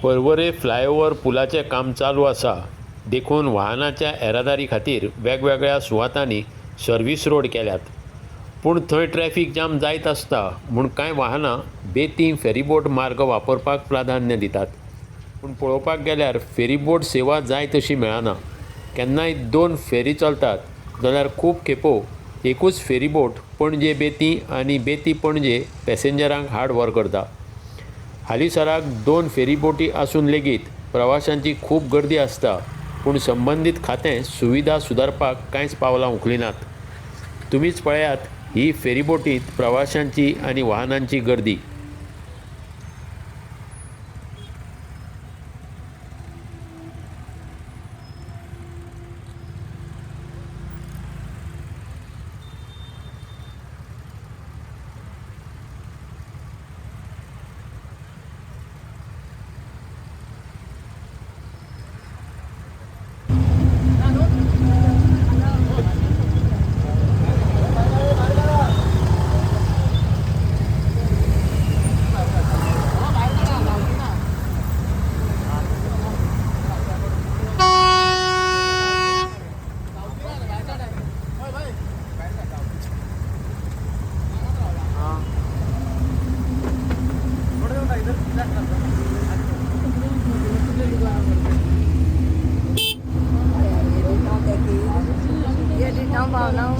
पर्वरे फ्लायओव्हर पुलाचें काम चालू आसा, देखून वाहनाच्या येरादारी खातीर वेगवेगळ्या सुवातांनी सर्वीस रोड केल्यात. पूण थंय ट्रॅफीक जाम जायत आसता म्हूण कांय वाहनां बेतीं फेरीबोट मार्ग वापरपाक प्राधान्य दितात. पूण पळोवपाक गेल्यार फेरीबोट सेवा जाय तशी मेळना. केन्नाय दोन फेरी चलतात जाल्यार खूब खेपो एकूच फेरीबोट पणजे बेतीं आनी बेतीं पणजे पॅसेंजरांक हाड व्हर करता. हालींसराक दोन फेरीबोटी आसून लेगीत प्रवाशांची खूब गर्दी आसता, पूण संबंदीत खातें सुविधा सुदारपाक कांयच पावलां उखलिनात. तुमीच पळयात ही फेरीबोटींत प्रवाशांची आनी वाहनांची गर्दी. ये भावना।